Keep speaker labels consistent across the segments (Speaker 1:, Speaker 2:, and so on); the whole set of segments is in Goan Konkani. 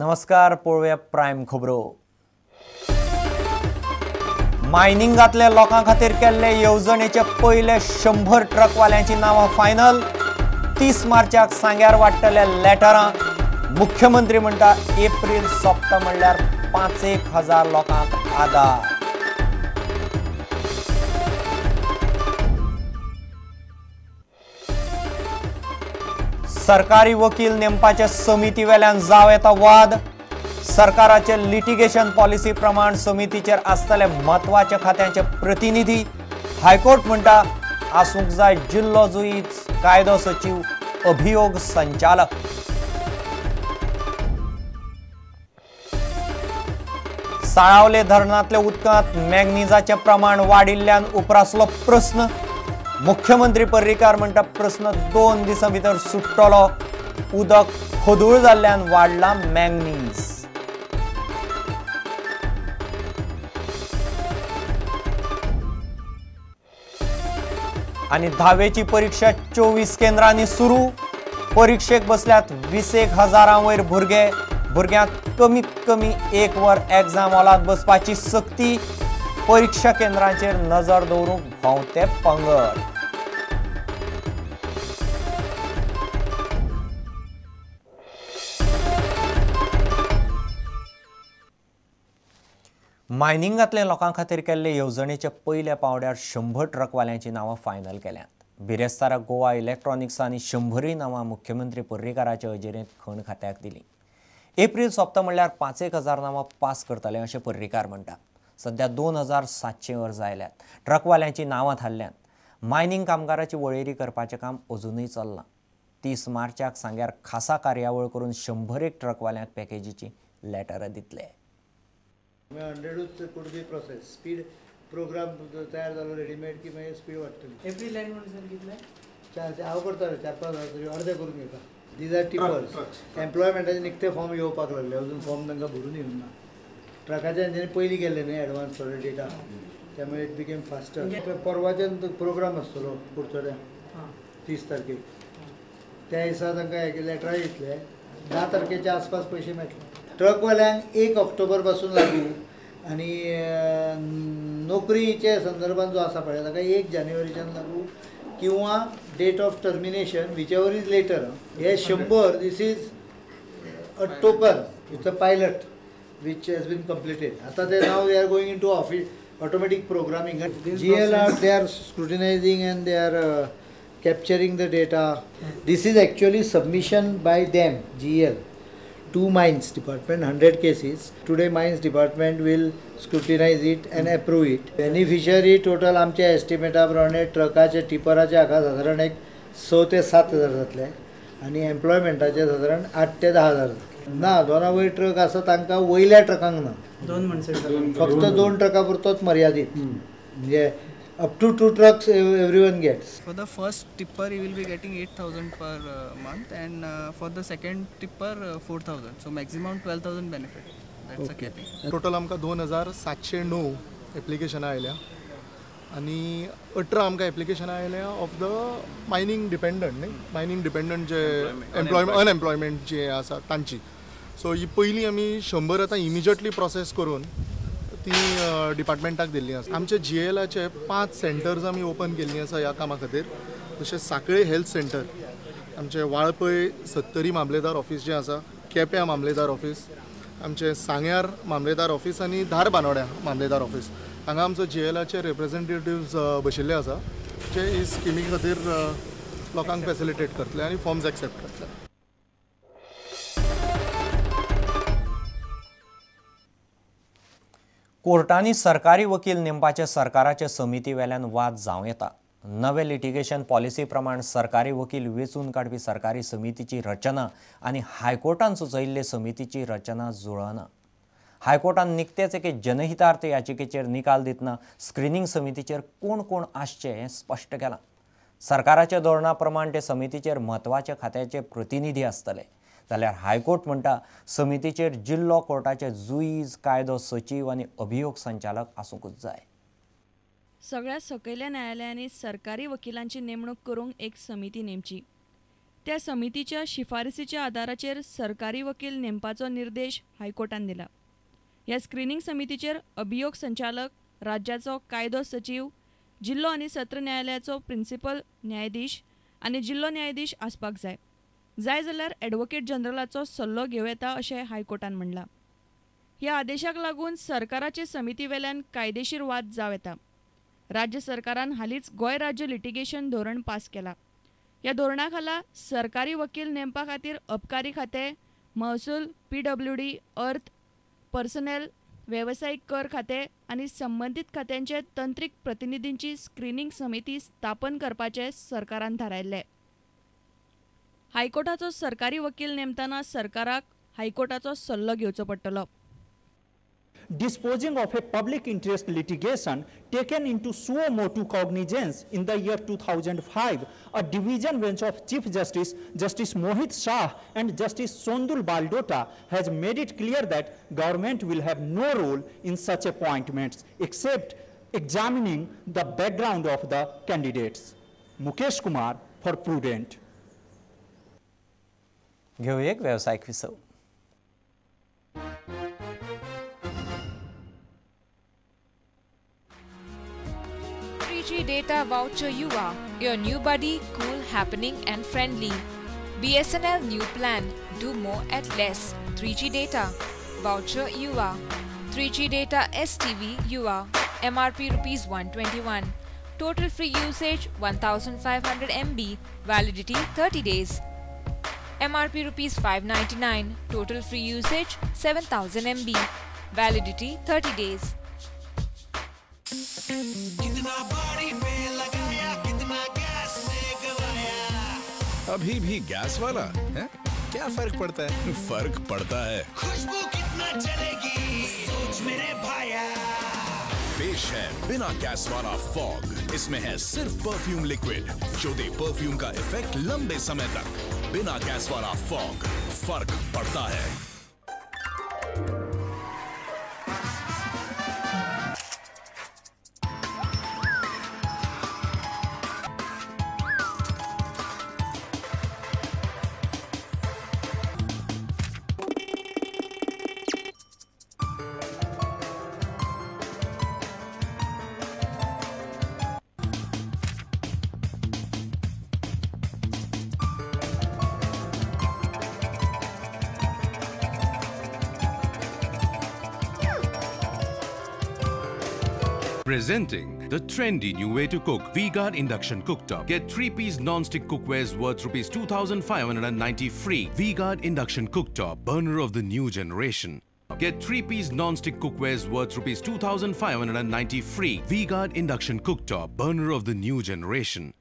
Speaker 1: नमस्कार, पळोवया प्रायम खबरो. मायनिंगांतल्या लोकां खातीर केल्ले येवजणेचे पयले 100 ट्रकवाल्यांची नांवां फायनल. 30 मार्चाक सांग्यार वाडटल्या लेटरां. मुख्यमंत्री म्हणटा एप्रील सोंपता म्हणल्यार 5,000 लोकांक आदार. सरकारी वकील नेमपाच्या समिती वेल्यान जावं येता वाद. सरकाराचे लिटिगेशन पॉलिसी प्रमाण समितीचेर आसतले म्हत्वाच्या खात्यांचे प्रतिनिधी. हायकोर्ट म्हणटा आसूंक जाय जिल्लो जुईज, कायदो सचीव, अभियोग संचालक. साळावले धरणांतल्या उदकांत मॅग्नीजाचें प्रमाण वाडिल्ल्यान उप्रासलो प्रस्न. मुख्यमंत्री पर्रीकार म्हणटा प्रस्न 2 दिसां भितर सुट्टलो. उदक खोदूळ जाल्ल्यान वाडला मॅंगनीज. आनी 10वेची परीक्षा 24 केंद्रांनी सुरू. परिक्षेक बसल्यात 20,000 वयर भुरगे. भुरग्यांक कमीत कमी 1 वर एग्जाम हॉलांत बसपाची सक्ती. परीक्षा केंद्रांचेर नजर दवरूंक भोंवते पंगड. मायनिंगांतल्या लोकां खातीर केल्ले येवजणेच्या पयल्या पावंड्यार 100 ट्रकवाल्यांची नांवां फायनल केल्यांत. बिरेस्तारा गोवा इलेक्ट्रॉनिक्सांनी 100 नांवां मुख्यमंत्री पर्रीकाराचे हजेरेंत खण खात्याक दिली. एप्रील सोंपता म्हणल्यार 5,000 नांवां पास करतले अशें पर्रीकार म्हणटा. सध्या 2,700 अर्ज आयल्यात. ट्रकवाल्यांची नांवां थारल्यांत. मायनिंग कामगाराची वळेरी करपाचें काम अजुनूय चल्लां. 30 मार्चाक सांग्यार खासा कार्यावळ करून 101 ट्रकवाल्यांक पॅकेजीची लेटरां दितले.
Speaker 2: 100 could be process speed program तयार जालो रेडीमेड की मागीर स्पीड वाडटली.
Speaker 3: एप्रील एंड म्हणसर कितले
Speaker 2: हांव करतालो 4-5 हजार तरी अर्दे करून घेता. These are tippers. एम्प्लॉयमेंटाचे निकते फॉर्म येवपाक लागले, अजून फॉर्म तांकां भरून येवंक ना. ट्रकाचे तेंच्यांनी पयलीं केल्ले न्ही एडवान्स थोडे डेटा, त्यामुळे it became faster. परवाच्यान प्रोग्राम आसतलो कुडचड्या 30 तारखेक, त्या दिसा तांकां लेटरां दितले. 10 तारखेच्या आसपास पयशे मेळटले. ट्रकवाल्यांक 1 ऑक्टोबर पासून लागू आनी नोकरीचे संदर्भात जो आसा पळय ताका 1 जानेवारीच्यान लागू किंवा date of termination whichever is later. हे 100 this is a token, it's a pilot which has been completed. आता ते now we are going into office automatic programming. GLR they are scrutinizing and they are capturing the data. This is actually submission by them, GL, to Mines Department, 100 cases. Today Mines Department will scrutinize it and approve it. Beneficiary total आमच्या एस्टिमेटा प्रमाणे ट्रकाचे टिपराचे हाका सादारण एक 6 ते 7 हजार जातले आनी एम्प्लॉयमेंटाचे सादारण 8 ते 10 हजार जातले. ना, दोना वयर ट्रक आसा तांकां वयल्या ट्रकांक ना, फक्त 2 ट्रका पुरतोच मर्यादीत, म्हणजे up to 2 trucks everyone gets.
Speaker 3: For the first tipper you will be getting 8,000 per month and for the second tipper 4,000. So maximum 12,000 benefit. That's okay. A capping.
Speaker 4: Total आमकां 2,709 एप्लिकेशनां आयल्या आनी 18 आमकां एप्लिकेशनां आयल्या ऑफ the mining dependent न्ही, मायनींग डिपेंडंट जे अनएम्प्लॉयमेंट जे आसा तांची. सो ही पयलीं आमी 100 आतां इमिजिएटली प्रोसेस करून ती डिपार्टमेंटाक दिल्ली आसा. आमच्या जीएलाचे 5 सेंटर्स आमी ओपन केल्लीं आसा ह्या कामा खातीर. जशें साखळे हेल्थ सेंटर, आमचें वाळपय सत्तरी मामलेदार ऑफीस जें आसा, केप्यां मामलेदार ऑफीस, आमचें सांग्यार मामलेदार ऑफीस आनी धारबानोड्या मामलेदार ऑफीस. हांगा आमचो जीएलाचे रिप्रेझेंटेटिव्ज बशिल्ले आसा जे ही स्किमी खातीर लोकांक फेसिलिटेट करतले आनी फॉर्म्स एक्सेप्ट करतले.
Speaker 1: कोर्टांनी सरकारी वकील नेमपाचे सरकाराचे समिती वेल्यान वाद जावं येता. नवे लिटिगेशन पॉलिसी प्रमाण सरकारी वकील वेंचून काडपी सरकारी समितीची रचना आनी हायकोर्टान सुचयिल्ले समितीची रचना जुळना. हायकोर्टान निकतेच एके जनहितार्थ याचिकेचेर निकाल दितना स्क्रिनींग समितीचेर कोण कोण आसचे हें स्पश्ट केलां. सरकाराच्या धोरणा प्रमाण ते समितीचेर म्हत्वाच्या खात्याचे प्रतिनिधी आसतले, जाल्यार हायकोर्ट म्हणटा समितीचेर जिल्लो कोर्टाचे जुईज, कायदो सचीव आनी अभियोग संचालक आसूंकच जाय.
Speaker 5: सगळ्या सकयल्या न्यायालयांनी सरकारी वकिलांची नेमणूक करूंक एक समिती नेमची. त्या समितीच्या शिफारसीच्या आदाराचेर सरकारी वकील नेमपाचो निर्देश हायकोर्टान दिला. ह्या स्क्रिनींग समितीचेर अभियोग संचालक, राज्याचो कायदो सचीव, जिल्लो आनी सत्र न्यायालयाचो प्रिन्सिपल न्यायाधीश आनी जिल्लो न्यायाधीश आसपाक जाय. जाय जाल्यार ॲडव्होकेट जनरलाचो सल्लो घेवं येता अशें हायकोर्टान म्हणलां. ह्या आदेशाक लागून सरकाराचे समिती वेल्यान कायदेशीर वाद जावं येता. राज्य सरकारान हालींच गोंय राज्य लिटिगेशन धोरण पास केला. ह्या धोरणा खाला सरकारी वकील नेमपा खातीर अबकारी खातें, महसूल, पीडब्ल्यूडी, अर्थ, पर्सनेल, वेवसायीक कर खातें आनी संबंदीत खात्यांचे तंत्रीक प्रतिनिधींची स्क्रिनींग समिती स्थापन करपाचें सरकारान थारायल्लें. हायकोर्टाचो सरकारी वकील नेमतना सरकाराक हायकोर्टाचो सल्लो घेवचो पडटलो.
Speaker 6: Disposing of a public interest litigation taken into suo motu cognizance in the year 2005, a division bench of Chief Justice, Justice Mohit Shah and Justice Sondul Baldota has made it clear that government will have no role in such appointments except examining the background of the candidates. Mukesh Kumar for Prudent.
Speaker 1: घेऊ एक व्यावसायिक विसव.
Speaker 7: 3G Data Voucher Yuva, your new buddy, cool, happening and friendly. BSNL new plan, do more at less. 3G Data Voucher Yuva, 3G Data STV Yuva, MRP Rs 121. Total free usage 1500 MB, validity 30 days. MRP Rs 599, total free usage 7000 MB, validity 30 days.
Speaker 8: कितना बाड़ी पे लगाया, कितना गैस ने गवाया।
Speaker 9: अभी भी गैस वाला है? क्या फर्क पड़ता है? फर्क पड़ता है।
Speaker 8: खुशबू कितना चलेगी, सोच मेरे भाया।
Speaker 9: पेश है बिना गैस वाला फॉग। इसमें है सिर्फ परफ्यूम लिक्विड जो दे परफ्यूम का इफेक्ट लंबे समय तक। बिना गैस वाला फॉग, फर्क पड़ता है।
Speaker 10: Presenting the trendy new way to cook, V-Guard Induction Cooktop. Get 3-piece non-stick cookwares worth Rs 2,590 free. V-Guard Induction Cooktop, burner of the new generation. Get 3-piece non-stick cookwares worth Rs 2,590 free. V-Guard Induction Cooktop, burner of the new generation.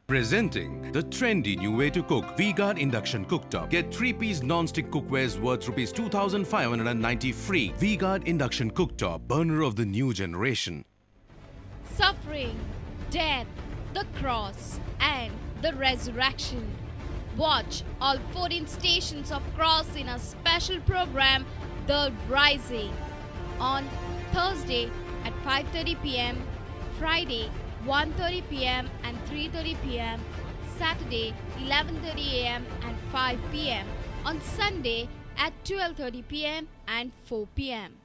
Speaker 10: Presenting the trendy new way to cook, V-Guard Induction Cooktop. Get 3-piece non-stick cookwares worth Rs 2,590 free. V-Guard Induction Cooktop, burner of the new generation.
Speaker 11: Suffering, death, the cross and the resurrection. Watch all 14 stations of cross in a special program, The Rising, on Thursday at 5:30 p.m., Friday 1:30 p.m. and 3:30 p.m., Saturday 11:30 a.m. and 5 p.m., on Sunday at 12:30 p.m. and 4 p.m.